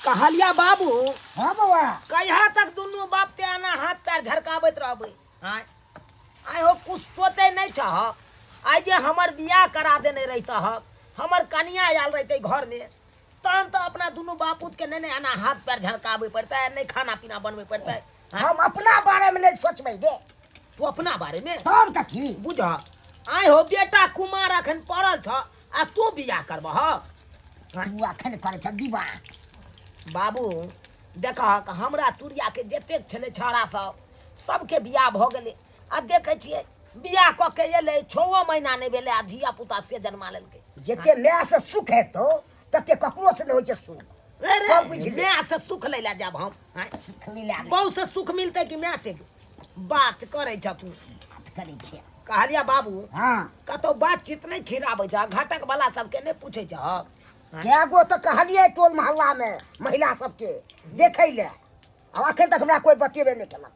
कहलिया बाबू। हाँ बौआ। कहिया तक दुनू बाप ते आना हाथ पैर झरकाबैत रहबै? आँय आँय हो, कुछ सोचै नहि छह? आइ जे हमर बियाह करा देने रहितह, हमर कनिया आयल रहितै घरमे, तहन तऽ अपना दुनू बापूत के नहि ने एना हाथ पैर झरकाबै पड़तै, नहि खाना पीना बनबै पड़तै। आँय? हम अपना बारे में नहीं सोचबै गे। तू अपना बारे में तब कथी बुझ। आँय हो, बेटा कुमार अखन पड़ल छ आ तू बियाह करबह? तू अखन करै छ विवाह? बाबू देखहक, हमरा तुरियाके जतेक छलै छौड़ा सब, सबके बियाह भऽ गेलै आ देखै छियै बियाह कऽ के एलै, 6 महीना नहि भेलै आ धिया पुता से जन्मा लेलकै। जते माय से सुख हेतौ तते ककरो से नहि होइ छै सुख। रे रे, सब बुझि ले। माय से सुख लै लए जाब हम? आँय? सुख लै लए। बहु से सुख मिलतै कि माय से? बात करै छ तू। बात करै छियै। कहलिया बाबू। हाँ। कतौ बातचीत नहि खिराबै छ? घटक वाला सबके नहि पूछै छ? कए गो तऽ कहलियै टोल मोहल्ला में महिला सबके देखै लए, आब अखन तक हमरा कोई बतेबे नहि केलक।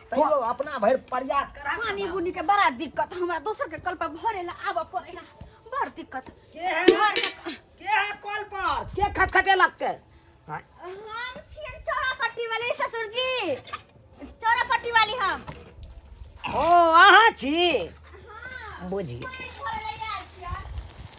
तैयो अपना भरि प्रयास करा। पानी बुनी के बड़ा दिक्कत, हमरा दोसर के कल पर भरे ला आबऽ पड़ेला, बड़ दिक्कत। के है? के है कल पर? के खटखटेलक के? हम छियन चौरा पट्टी वाली ससुर जी, चौरा पट्टी वाली हम। ओ अहाँ छी? बुझिए। पानि भरै लए आयल छियै।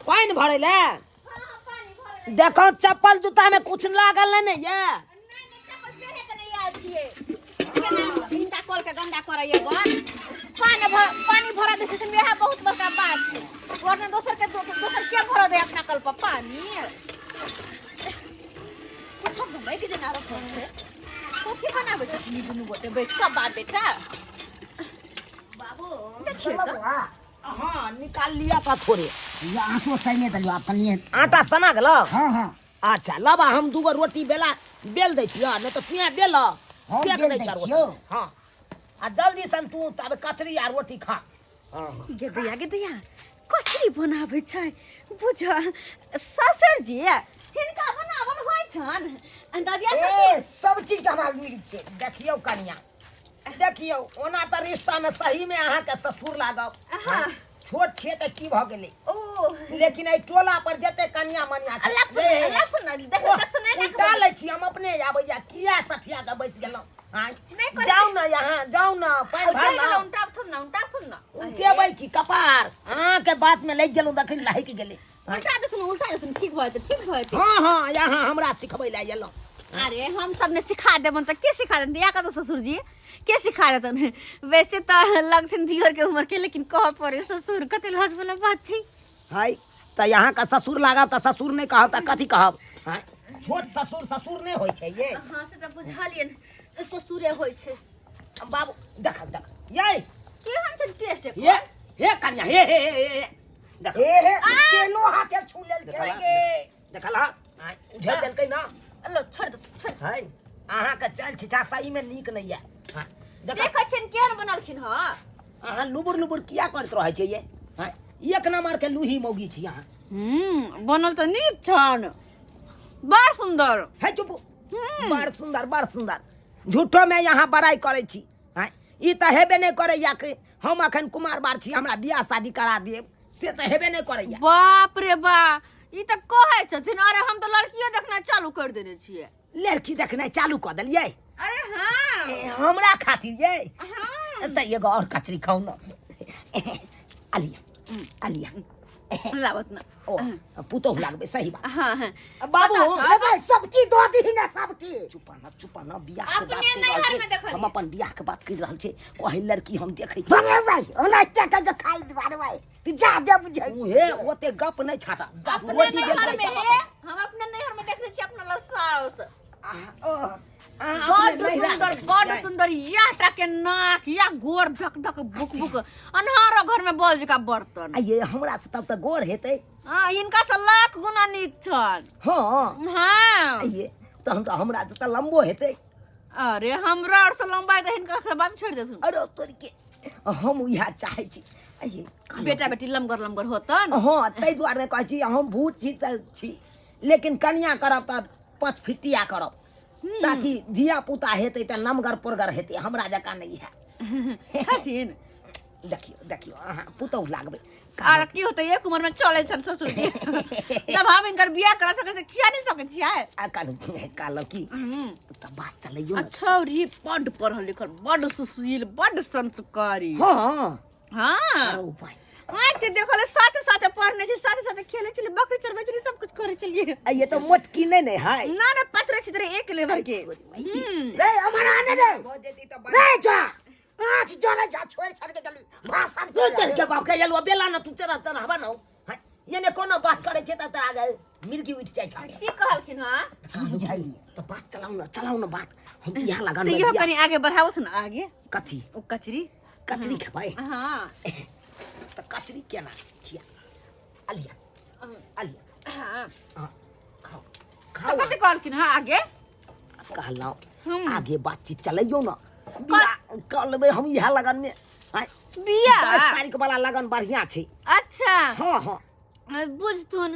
पानि भरै लए? हाँ हाँ, पानि भरै लए। देखो, चप्पल जूता में कुछ लागल नहीं ने ये? नहि नहि, चप्पल पहिरे के नहि आयल छियै। केना हिनका कल के गंदा करैया? बड़ पानि भर, पानि भरऽ दै छथिन, इएह बहुत बड़का बात छै, वरना दोसर के दोसर के भरऽ दे अपना कल पर पानि? कुछो घुमै के जेना रखल छै। कथी बनाबै छथिन ई दुनू गोटे बैठ कऽ बाप बेटा? बाबू देखिए चलो तऽ। बौआ। हाँ, निकाल लिया था थोड़े। ये आंसू सही देलियो आब कनिए। आटा सना गेलो? हाँ हाँ। अच्छा लबा, हम दूगो रोटी बेला बेल दै छियो, नहीं तो तुए बेल। हम सेक बेल दै दै छियो छियौ। रोटी। हाँ, आ जल्दी सन तू तब कचरी आ रोटी खा। गे दैया, गे दैया, कथी बनाबै छै? बुझ ससुर जी, हिनका बनावल होइ छन ददिया ए ससुर। सब चीज के हमरा लुरि छै। देखियौ कनिया, देखियौ, ओना तऽ रिश्ता में सही में अहाँके ससुर लागब। हाँ। छोट छियै तऽ की भऽ गेलै, ओ लेकिन एहि टोला पर जते कनिया मनिया छै, लफ ए, लफ न देख। ओह, देख नहि उल्टा लै छी हम अपने आबैया। किया सठिया के बैस गेलहुँ? आँय? नहि कहै। जाउ ने यहाँ, जाउ ने, पानि भर गेलहुँ। लाउ। उल्टा थुन न, उल्टा थुन न। उल्टेबै की कपार? अहाँके बात में लागि गेलहुँ, देखिन लहकि गेलै। आँय? उल्टा देथुन, उल्टा देथुन, ठीक भऽ जेतै, ठीक भऽ जेतै। हाँ हाँ, यहाँ हमरा सिखबै लए एलहुँ। अरे हम सब ने सिखा देबन तऽ के सिखा देतन? या कतौ ससुर जी के सिखा देतन? वैसे तऽ लगथिन दियर के उम्र के, लेकिन कह पड़े ससुर, कते लाज वाला बात छै। है तऽ यहाँ का ससुर लागब तऽ ससुर नहि कहब तऽ कथी कहब? आँय? छोट ससुर ससुर नहि होइ छै ये। हाँ, से तऽ बुझलियन, ससुरे होइ छै। बाबू देख देख ये। केहन छै टेस्ट? ये हे कनिया, हे हे हे हे, देख। ए हे, केनो हाथे छू लेलकै। देखल हा, आँय, उझल देलकै ना। लो, छोड़ दे, छोड़। है अहाँके चालि छिछा सही में नीक नहि यऽ। हाँ, देख। देखै छियन केहन बनलखिन हँ। अहाँ लुबुर लुबुर किया करैत रहै छियै ये? हाँ, एक नंबर के लूही मौगी छी अहाँ। बनल तऽ नीक छन, बड़ सुंदर। है चुप, बड़ सुंदर, बड़ सुंदर। झूठो में यहाँ बड़ाई करै छी। हाँ, ई तऽ हेबे नहि करैया कि हम अखन कुमार बार छी, हमरा बियाह शादी करा देब, से तऽ हेबे नहि करैया। बाप रे बा, ई तऽ कहै छथिन। अरे हम तऽ लड़कियो देखनाइ चालू कर देने छियै। लड़की देखनाइ चालू कऽ देलियै? अरे हाँ। ए, हमरा खातिर ये? हाँ। तऽ एगो और कचरी खाउ न। अलिया अलिया। लाबत ना। ओ पुतोहु लागबै, सही बात। हाँ हाँ। बाबू। ए भाई, सब चीज दऽ दही ने, सब चीज। चुप न, चुप न, बियाह के बात अपने करि रहल नैहर छी। में देखलियै। हम अपन बियाह के बात करि रहल छी, कहै लड़की हम देखै छी। अरे भाई, हमरा एते के जो खाइ दुआरे भाई, तू जा दे बुझै छी। उहे ओते गप नहि छाटा। अपने रोटी नैहर बेचबै में तब हे, हम अपने नैहर में देखने छी अपना ला साउस। अहाँ बड अपने नैहरा सुंदर, में बड छियै। सुंदर। या टा के नाक या गोर, धक धक बुक बुक, अन्हारो घर में बल जका बर्तन। आ ये हमरा से तब तऽ गोर हेतै। हाँ, हिनका से लाख गुना नीक छन। हाँ। हाँ। आ ये तहन तऽ हमरा से तऽ लम्बो हेतै। अरे हमरा और से लंबाई तऽ हिनका से बात छोड़ देथुन। अरे तोरी के, हम इएह चाहै छी। आ ये कहलहुँ बेटा बेटी लमगर लमगर होतन। हाँ, ताहि दुआरे कहै छी हम भूत छी तऽ छी, लेकिन कनिया करब तऽ पचफिटिया करब, ताकि धिया पुता हेतै तऽ नमगर पोरगर हेतै, हमरा जकाँ नहि है। छथिन। देखियौ देखियौ अहाँ पुतहु लागबै। आर की होतै, एक उम्र में चलै छन ससुर जी, जब हम इनकर बियाह करा सकै से किया नहीं सकै छियै? आ कहलहुँ कहलहुँ की तऽ बात चलैयौ ने। अच्छा री, बड्ड पढ़ल लिखल, बड्ड सुशील, बड्ड संस्कारी। हँ। हाँ। अरे उपाय आँख के देखल, साथे साथे पढ़ने छी, साथे साथे खेले छलियै, बकरी चरबै छलियै, सब कुछ करै छलियै। आ ये तो मोटकी नहीं ने है। ना ना, पतरे छितरे एक लेबर के। रे हमर आने दे रे, जा आँख जरै जा, छोड़ छाड़ के जल्दी भाषण। तू चल के बाप के एलो बेला न, तू चरा चरा हवा न है ये ने कोनो बात करे छे त आगे मिर्गी उठ जाय छै। की कहलखिन? हाँ। की बुझाइए? तो बात चलाउ न, चलाउ न बात, हम इहाँ लगन तऽ में इहो बियाह- कनि आगे बढ़ाबथ न आगे। कथी? ओ कचरी। कचरी खेबै? हाँ। तऽ कचरी केना खिया? अलिया अलिया। हाँ। हाँ, खाओ। तऽ खाओ। कथी कहलखिन? हाँ, आगे। कहलहुँ हम। आगे बातचीत चलैयौ न, बियाह कऽ लेबै हम इएह लगन में आँय, बियाह 10 तारीख वाला लगन बढ़िया छै। अच्छा। हाँ हाँ। बुझथुन,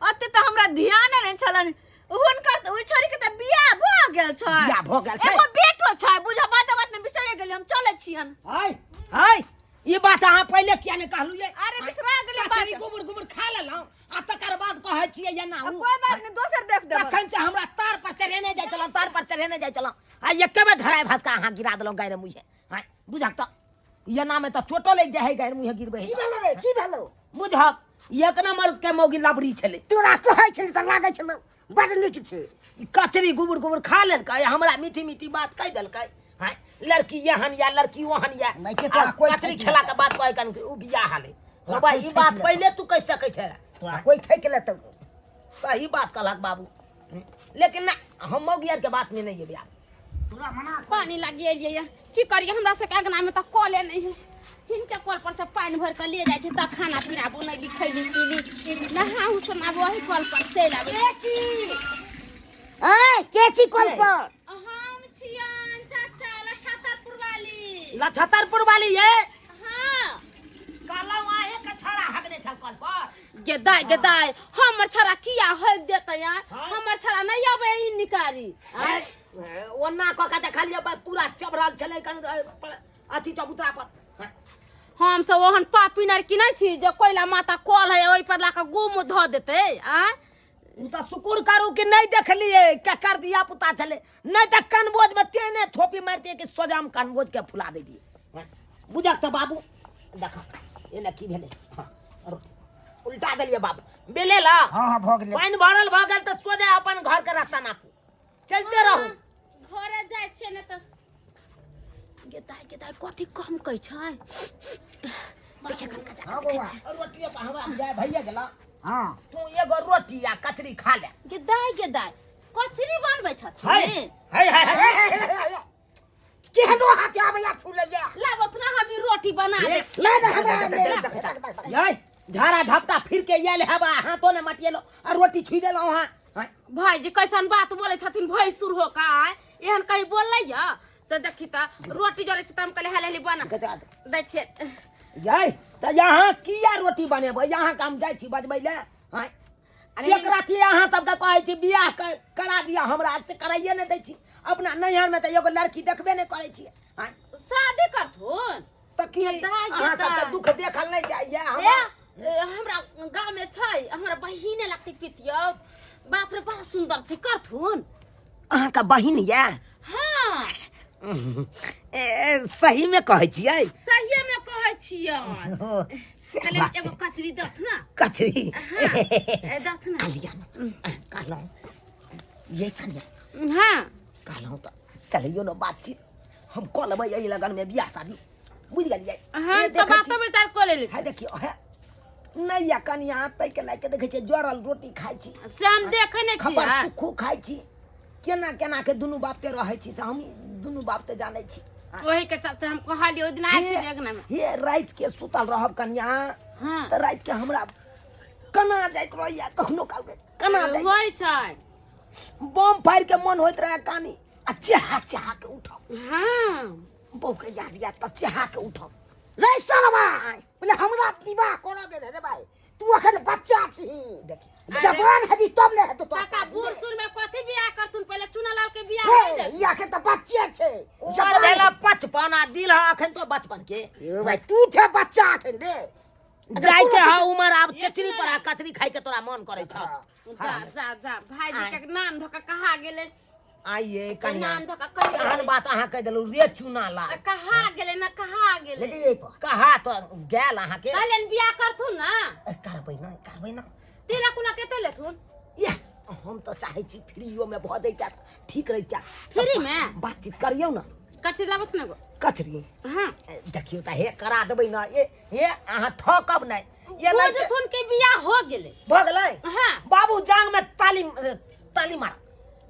ओते तऽ हमरा ध्यान नहि छलनि हुनकर। ओहि छोरी के तऽ बियाह भऽ गेल छै। बियाह भऽ गेल छै। एगो बेटो छै। बुझ बात बात में बिसरि गेलियै, हम चलै छियन। हाय हाय, ई बात अहाँ पहिले किया नहि कहलहुँ ये? अरे बिसरा गेलै बात। कचरी गुबुर गुबुर खा लेलहुँ आ तकर बाद कहै छियै एना आ उ। कोई बात नहि, दोसर देख देब। तखन से हमरा तार पर चढ़ेने जाइ छलहुँ, तार पर चढ़ेने जाइ छलहुँ, आ एके बेर धराय भसका अहाँ गिरा देलहुँ गारि मुँहे। हाँ, बुझक तऽ एना में तऽ चोटो लागि जाइ है, गारि मुँहे गिरबै की है। भेलो रे, की भेलो? बुझक एक नंबर के मौगी लबड़ी छलै। तोरा कहै छली तऽ लागै छलौ बड़ नीक छै। ई कचरी गुबुर गुबुर खा लेलकै, हमरा मीठी मीठी बात कहि देलकै। हाँ, लड़की एहन या लड़की ओहन या। नहि के तोरा आ कोइ कचरी ठकि खेला लेतौ। के बात कहै कन उ बियाह हाले। तोरा बाबा कोइ ई ठकि बात लेतौ। पहिले तू कहि सकै छे। तोरा कोइ ठकि लेतौ। सही बात कहलक बाबू, लेकिन ना हम मौगी आर के बात में नहीं एबै आब। तोरा मना पानी लागी एलियै ये, की करिए? हमरा सबके अंगना में तऽ कले नहीं है। हिनके कल पर से पानि भरि कऽ ले जाइ छै तऽ खाना पीना बनैली, खैली, पीली, नहाउ सुनाबू, ओही कल पर चलि आबै। केची ऐ, केची कल पर? हम छियन चाचा, लछातरपुर वाली। लछतरपुर वाली ये? हाँ। कहलहुँ अहें के छड़ा हगने छल कल पर। गेदाय गेदाय, हमर छड़ा किया हक देतै यार? हाँ? हमर छड़ा नहीं अबै ई निकारी। ए, ओना कऽ के देखलियै बा, पूरा चबरल छलै कन अथी चबूतरा पर। हाँ, हम सब ओहन पापी नरकी नहीं छी जे कोयला माता कल है ओहि पर लाके गुम धऽ देतै। आ उ तऽ शुक्र करू कि नहीं देखलियै केकर दिया पुता छलै, नहीं तऽ कनबोज में तेने थोपी मारितियै कि सोजाम कनबोज के फुला दैतियै। हाँ, बुझक तऽ बाबू देख एने की भेलै। हाँ, रोटी उल्टा देलियै बाबू, बेले ला। हाँ हाँ, भऽ गेलै। पानि भरल भऽ गेल तऽ सोझे अपन घर के रास्ता नापू, चलते रहू। घरे जाइ छियै ने तऽ गेदाय गेदाय, कथी कम कहै छै? हाँ बौआ। रोटियो पर हमरा बुझाय भैया गेला। हाँ। तू एगो रोटी आ कचरी खा ले। गेदाय गेदाय, कचरी बनबै है छथिन? है है है। केहनो हाथ आबैया छुलैया। लाबत ना, हम रोटी बना दे। ले ने हमरा ले, देख, देख, देख। यै झाड़ा झपटा फिर के आयल हेबा, हाथो ने मटिएलो आ रोटी छुई देलहुँ अहाँ। हाँ, भाईजी कैसन बात बोले छथिन भैंसुर हो का? एहन कहीं बोललै या से देखी तऽ रोटी जरै छै तऽ हम कहले हाले हाले बना गजा दै छियै। यै तऽ यहाँ किया रोटी बनेबै? यहाँ हम जाइ छी बजबै ले। हाँ, अरे एक राति अहाँ सबके कहै छी बियाह करा दिअ हमरा, से कराइए नहि दै छी। अपना नैहरमे तऽ एगो लड़की देखबे नहि करै छियै। हाँ, शादी करथुन तऽ की गेदाय, अहाँ सबके गेदाय। दुख देखल नहि जाइए? ए, हमरा ए, हमरा गाँव में छै, हमरा बहिने लगतै पितियौ, बाप रे बड़ा सुंदर छै, करथुन। अहाँके बहिन यऽ? हाँ। ए, सहीमे कहै छियै? सहिए में कहै छियै। हो, से कहले बात एगो छै। कचरी दथ ना। कचरी? हाँ, ए, दथ ना। कहलियै ने, कहलहुँ ये कनिया। हाँ। कहलहुँ तऽ चलैयौ ने, बातचीत हम कऽ लेबै एहि लगनमे बियाह शादी, बुझि गेलियै? हाँ। ए, तऽ देखै बातो छी। विचार कऽ लेली। है देखियौ, है नहि या कनिया, ताहिके लए कऽ देखै छियै जरल रोटी खाइ छी। से हम देखै नहि खबर छियै। सुखो खाइ छी, केना केना के दुनू बाप ते रहै छी से हम दुनू बाप ते जानै छी। ओही के चलते हम कहलियै ओहि दिन आयल छी अंगना में। हे राति के सुतल रहब कनिया, हाँ। तऽ राति के हमरा कना जाइत रहैया, कखनो काल के कना जाइत होइ छै। बम फाड़ि के मन होइत रहै कानी आ चेहा चेहा के उठब। हाँ। बहू के याद याद तऽ चेहा के उठब। रे सरवा, बोले हमरा विवाह करऽ दे रे भाई, तू अखन बच्चा छी। देखी जवान हेबी तब ने हेतौ तोरा काका शादी बूढ़ रे। सूढ़ में कथी बियाह करथुन? पहिले चुनालाल के बियाह रे कर दे। ई अखन तऽ बच्चे छै, उमर जवान भेला। बचपन आ दिल है अखन तो बचपन के। यो भाई तू थे बच्चा अखन रे। जाय के है उमर आब चचरी पर आ कचरी खाय के तोरा मन करे छ। जा जा जा, भाईजी के नाम धोका कहा गेलै? आइए से कनिया, नाम धोका कहि केहन बात अहाँ कहि देलहुँ रे चुना ला। कहा गेलै ना, कहा गेलै? लेकिन ये पर कहा तो गेल अहाँके। कहलियनि बियाह करथुन ना? करबै ना, करबै ना। तिलक उलक कते लेथुन? इएह हम तऽ चाहै छी फ्रीओ में भऽ जैता ठीक रहिता। फ्री में? बातचीत करियौ ना। कचरी लाबथ ने गो? कचरी? हाँ। देखियौ तऽ हे करा देबै ना, ए हे अहाँ ठकब नहि। ये नहि बुझथुन कि बियाह हो गेलै। भऽ गेलै? हाँ। बाबू जांग में ताली ताली मार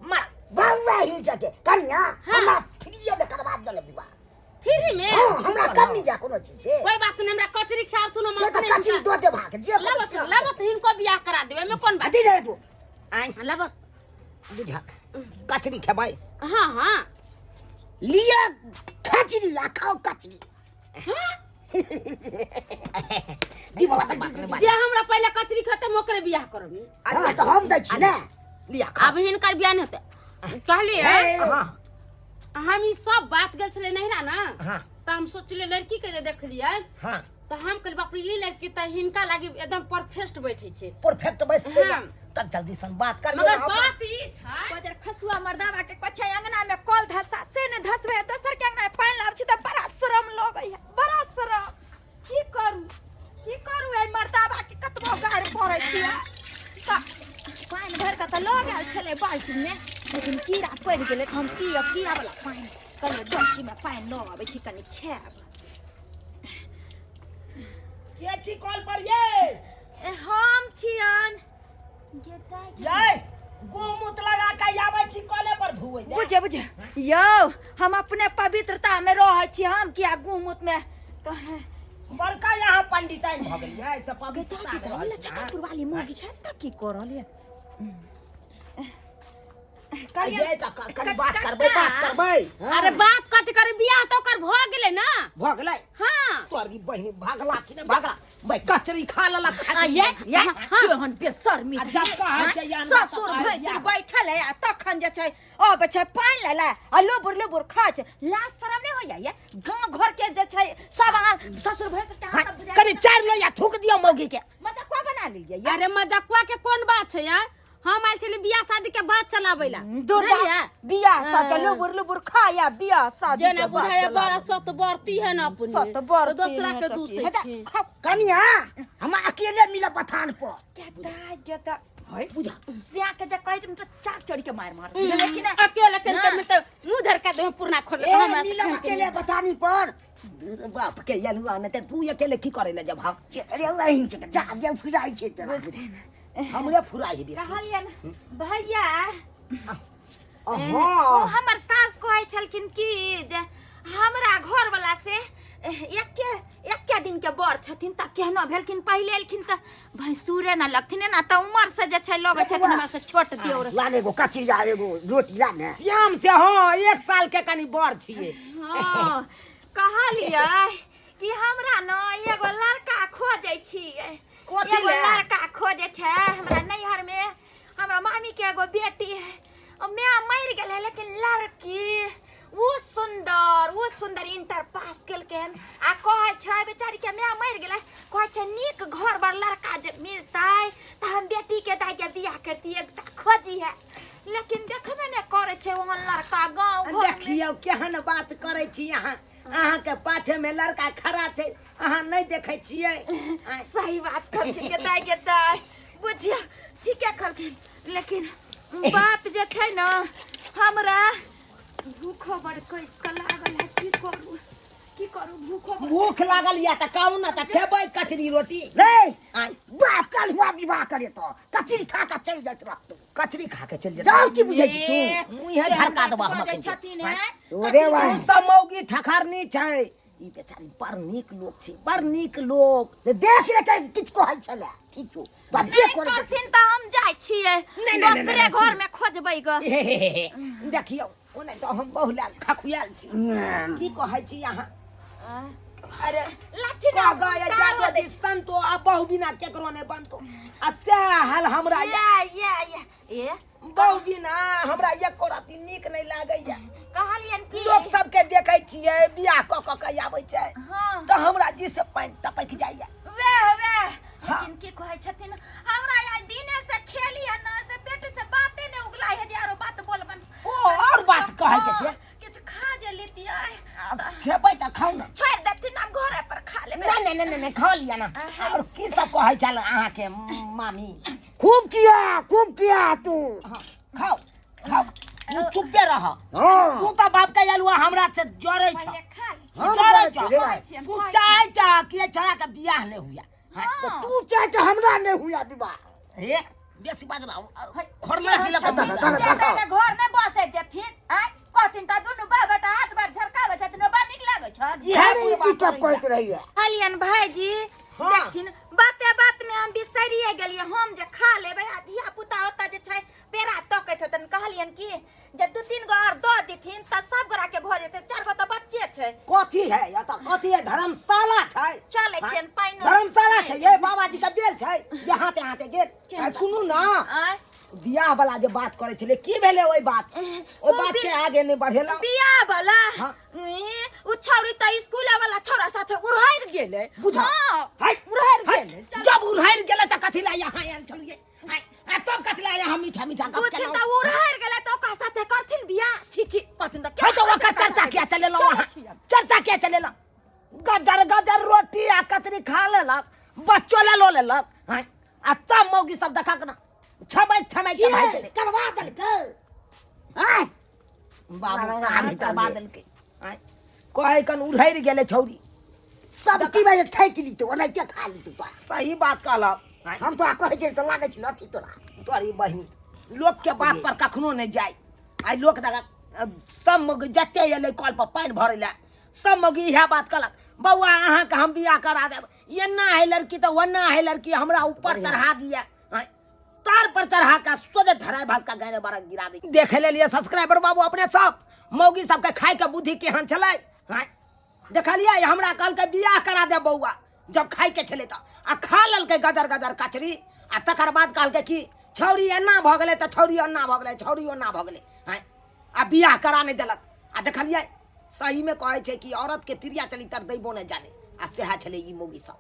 मार। बाबा ही जके कनिया। हाँ। हमरा फ्रीए में करवा देले विवाह। फ्री में? हाँ, हमरा कम नहीं जा कोनो चीज के। कोई बात नहीं, हमरा कचरी खियाबथुन हम से तऽ अपने कचरी हिनका। दऽ देब अहाँके, जे कोनो लाबथ, से। लाबथ, हिनको बियाह करा देबै, एहिमे कोन बात? अथी रहे तू। आइ लाबथ। बुझक कचरी खेबै? हाँ हाँ। लिअ खचरी आ खाओ कचरी। हाँ? दी बाबा, दी, दी, दी। जे हमरा पहिले कचरी खेतै हम ओकरे बियाह करब। हाँ, तऽ हम दै छी ने। लिअ खाओ। आब हिनकर बियाह नहि हेतै कहलियै। हे। हाँ। हम ई सब बात गेल छलै नहिरा ना। हाँ। तऽ हम सोचलियै लड़की के जे देखलियै। हाँ। तऽ हम कहलियै बाप रे, ई लड़की तऽ हिनका लागी एकदम परफेक्ट बैठै छै। परफेक्ट बैसतै हाँ। तब जल्दी सन बात कर। मगर बात ई छै बजर खसुआ मर्दावा के कछै अंगना में कल धसा से ने धसबे, दोसर के अंगना में पानि लाबै छी तऽ बड़ा शरम लगै है, बड़ा शरम। की करू, की करू, एहि मर्दावा के कतबो गारि पड़ै छियै तऽ पानि भरि कऽ तऽ लऽ गेल छलै बाल्टीन में, लेकिन कीड़ा पड़ि गेलै तऽ हम पियब कीड़ा वाला पानि? कहलियै डोलची में पानि लऽ अबै छी, कनि खायब। के छी कॉल पर ये? ए, हम छियन। ये गोमूत्र लगा के आबै छी कॉले पर धुए। बुझे बुझे यौ, हम अपने पवित्रता में रहै छी, हम किया गूमूत में बड़का यहाँ पंडिताइन भऽ गेलियै से पवित्रता में रहै छी, हाँ? वाली मौगी छै तऽ की करल ये? ये तऽ कनि बात करबै, बात करबै। अरे बात कथी करे, बियाह तऽ ओकर भऽ गेलै ना। भऽ गेलै? हाँ। तोहर ई बहिन भागला कि नहि भागला? भाई कचरी खा लेलक। आ ये ये केहन बेशर्मी अच्छा, छियै, कहै आँय? छै या नहि ससुर तऽ कहै भैंसुर या। बैठल है आ तखन जे छै अबै छै पानि लै ला आ लोबुर लोबुर खाइ छै। लाज शरम नहि होइया ये? गाँव घर के जे छै सब अहाँ ससुर भैंसुर के अहाँ सब बुझाइ कनि चारि लोहिया थूक दियौ मौगी के। मजकुआ बना लेलियै ये। अरे मजकुआ के कोन बात छै यार, हम आयल छली बियाह शादी के बात चलाबै ला। दुर्गा बुझलियै? बियाह शादी के लुबुर लुबुर खाया बियाह शादी जेना के बात बुझाया चलाबै। बड़ा सत बरती है ना अपने। सत बरती तो दोसरा है के तऽ की? दूसै हेता, छै। खाउ। कनिया, हम अकेले मिलब बथान पर। केता केता है बुझा सिया के जे कहै छै तऽ चार चढ़ के मार मार लेकिन अकेले के ना। में तो मुंह धरका दे पुरना खोल ए हमरा से मिलब खान के अकेले बथानी पर। बाप के यलुआ ने तऽ तू अकेले की करे ले जब हम? अरे वही छै जा जा फुराइ छै तोरा। हमरे फुराइ बेसी। कहलियन भैया, ओ हाँ। हमर सास कहै छलखिन कि जे हमरा घर वाला से एके एके दिन के बर छथिन तऽ केहनो भेलखिन, पहिले एलखिन तऽ भैंसुरे न लगथिन ने, तऽ उमर से जे छै लगै छथिन हमरा से छोट दियोर। ला ने एगो कचरी आ एगो रोटी ला ने। श्याम से हाँ एक साल के कनि बड़ छियै। हाँ, कहलियै कि हमरा न एगो लड़का खोजै छियै। कथी एगो लए? लड़का खोजै छै हमरा नैहर में, हमरा मामी के एगो बेटी है, ओ माय मरि गेलै, लेकिन लड़की ओ सुंदर, ओ सुंदर इंटर पास केलकै हन आ कहै छै बेचारी के माय मरि गेलै, कहै छै नीक घर बर लड़का जे मिलतै तऽ हम बेटी के दाइ के बियाह करती, एकटा खोजी है, लेकिन देखबे नहि करै छै ओहन लड़का गाँव घर में। देखियौ केहन बात करै छी अहाँ, अहाँके पाछे में लड़का खड़ा छै, अहाँ नहि देखै छियै? आँय, सही बात कहलखिन के दाइ, के दाइ बुझियौ ठीके कहलखिन, लेकिन बात जे छै ने हमरा भूखो बड़ कसि कऽ लागल है, की करू, की करू, भूखो बड़ भूख लागल या तऽ कहू ने तऽ खेबै कचरी रोटी। रे आँय, बाप कल हुआ विवाह करे तो कचरी खा के चल जाइत रहतौ। कचरी खा के चलि जेतै? जाउ की बुझै छी तू? मुँहे झरका देबह हम बजै अखन के। छथिन हैं। ओरे तू भाई सब मौगी ठकरनी छै, ई बेचारी बड़ नीक लोक छै, बड़ नीक लोक। से देख ले के किछु कहै छलै ठीक छौ तऽ जे नहि करे करथिन तऽ हम जाइ छियै नहि, नहि, नहि, दोसरे नहि, घर में खोजबै ग। हे हे हे हे, देखियौ ओ नहि तऽ हम बहुला खखुआल छी। की कहै छी अहाँ? अरे लाथिन कह गए तारो जादो दै जी संतो आ बहु बिना केकरो नहि बनतो आ सएह हाल हमरा या। या या या ए बहु बिना हमरा एको रत्ती नीक नहि लागैया। कहलियन कि लोक सबके देखै छियै बियाह कऽ कऽ के आबै छै हाँ तऽ हमरा जी से पानि टपकि जाइया वेह वेह। हाँ। लेकिन की कहै छथिन हमरा आइ दिने से खेली है ना से पेट से बाते ने उगला है जे आरो बात बोलबन। ओ और बात कहै के छै। हाँ, किछु खा जे लेतियै। आब खेबै तऽ खाउ ने। छोड़ि देथिन, हम घरे पर खा लेबै। नहि नहि नहि नहि, खा लिअ ने। और की सब कहै छल अहाँके मामी? खूब किया, खूब किया तू। हाँ, खाउ खाउ, तू चुप्पे रह। हाँ। तू तऽ बाप के आयल हमरा से जरै छ। पहिले खा लै छी। हम जरै जरै छ। छी रे भाई। छी, हम तू कहै छी। चाहै छ कि एहि छोड़ा के बियाह नहि हुए? हाँ। तू चाहे कि हमरा नहि हुआ विवाह। हे बेसी बाजला खोरना जिला दादा, दादा, जे दादा। के घर नहि बसै देथिन आँय, कहथिन तऽ दुनू बाप बेटा हाथ बार झरकाबै छथिन, ओ बड़ नीक लागै छनि। इएह अरे ई कुल बात डिस्टर्ब करैया। करैत रहैया। कहलियन भाईजी हाँ। देखथिन बाते बात में हम बिसरिए गेलियै, हम जे खा लेबै आ धिया पुता ओतऽ जे छै पेड़ा तकैत हेतनि। कहलियन कि जे 2-3 गो आओर दऽ देथिन तऽ सब गोरा के भऽ जेतै, 4 गो तऽ बच्चे छै। कथी है या तऽ कथी है? धर्मशाला छै। चलै छियनि पानि। धर्मशाला छै ये बाबाजी के बेल छै जे हाथे हाथे गेल। आ सुनू ना, आँय? बियाह वाला जे बात करै छलै की भेलै ओहि बात? ओहि बात के आगे नहि बढ़ेलहुँ। बियाह वाला? हाँ। ई, उ छौरी तऽ स्कूल वाला छौरा साथे उड़हरि गेलै। बुझा। हाँ, हाय, उड़हरि हाय, गेलै। जब उड़हरि गेलै तऽ कथी लए यहाँ आयल छलियै? हाय, आ तब कथी लए यहाँ मीठा मीठा गप बुझथिन केलहुँ? तऽ उड़हरि गेलै तऽ ओकरा साथे करथिन बियाह? छी छी, कहथिन तऽ हाय, तऽ ओकर चर्चा किया चलेलहुँ चलै अहाँ? छियनि। चर्चा किया चलेलहुँ? गजर गजर रोटी आ कतरी खा लेलक, बच्चो ले लो लेलक। हाय, आ तब मौगी सब देखक ना छमैत छमैत के भागि गेलै। करवा देलकै। आँय? बाबू सारा कहाँ आदमी करवा देलकै। देलकै? आँय, कहै कन उड़हरि गेलै छौरी। सब चीज में ठकि लीतौ, ओनाहिते खा लीतौ तोरा। सही बात कहलक। आँय, हम तोरा कहै छियै तऽ लागै छै अथी तोरा। तोरी बहिनी लोक के बात पर कखनो नहि जाय। आइ लोक देखक सब मौगी जते एलै कल पर पानि भरै लए, सब मौगी इएह बात कहलक, बौआ अहाँके हम बियाह करा देब, एना है लड़की तऽ ओना है लड़की, हमरा ऊपर चढ़ा दिया। आँय, तार पर चढ़ा के सोझे धराई भास का गाने बारा गिरा दी। देखे ले लिए सब्सक्राइबर बाबू अपने सब मौगी सबके खाय के बुद्धि केहन छलै। आँय, देखलियै हमरा कहलकै बियाह करा दे बौआ, जब खाय के छलै तऽ आ खा लेलकै गजर गजर कचरी, आ तकर बाद कहलकै कि छौरी एना भऽ गेलै तऽ छौरी ओना भऽ गेलै, छौरी ओना भऽ गेलै। आँय, आ बियाह करा नहि देलक। आ देखलियै सहीमे कहै छै कि औरत के तिरिया चलितर दैबो नहि जाने, आ सएह छलै ई मौगी सब।